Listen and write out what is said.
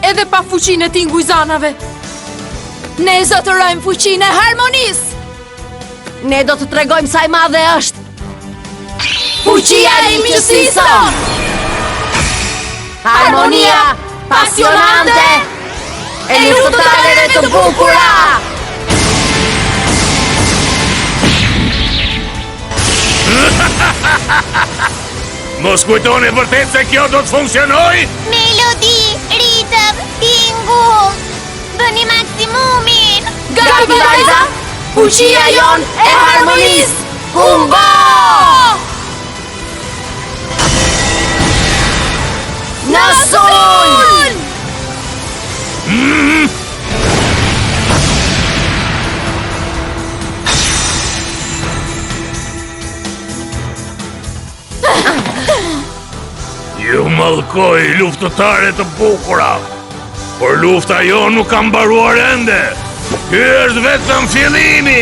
Edhe pa fuqinë e tingujzanave. Ne zotërojmë fuqinë e harmonisë. Ne do të tregojmë sa e madhe është. Fuqia e miqësisë sonë! Harmonia pasionante e luftëtareve të bukura! Mos kujtoni vërtet se kjo do të funksionojë? Melodi, ritëm, tingull. Bëni maksimumin. Gati vajza! Fuqia jonë e harmonisë! Kumbo! Në sulm! Ju mallkoj luftëtare të bukura Por lufta jonë nuk ka mbaruar ende Ky është vetëm fillimi!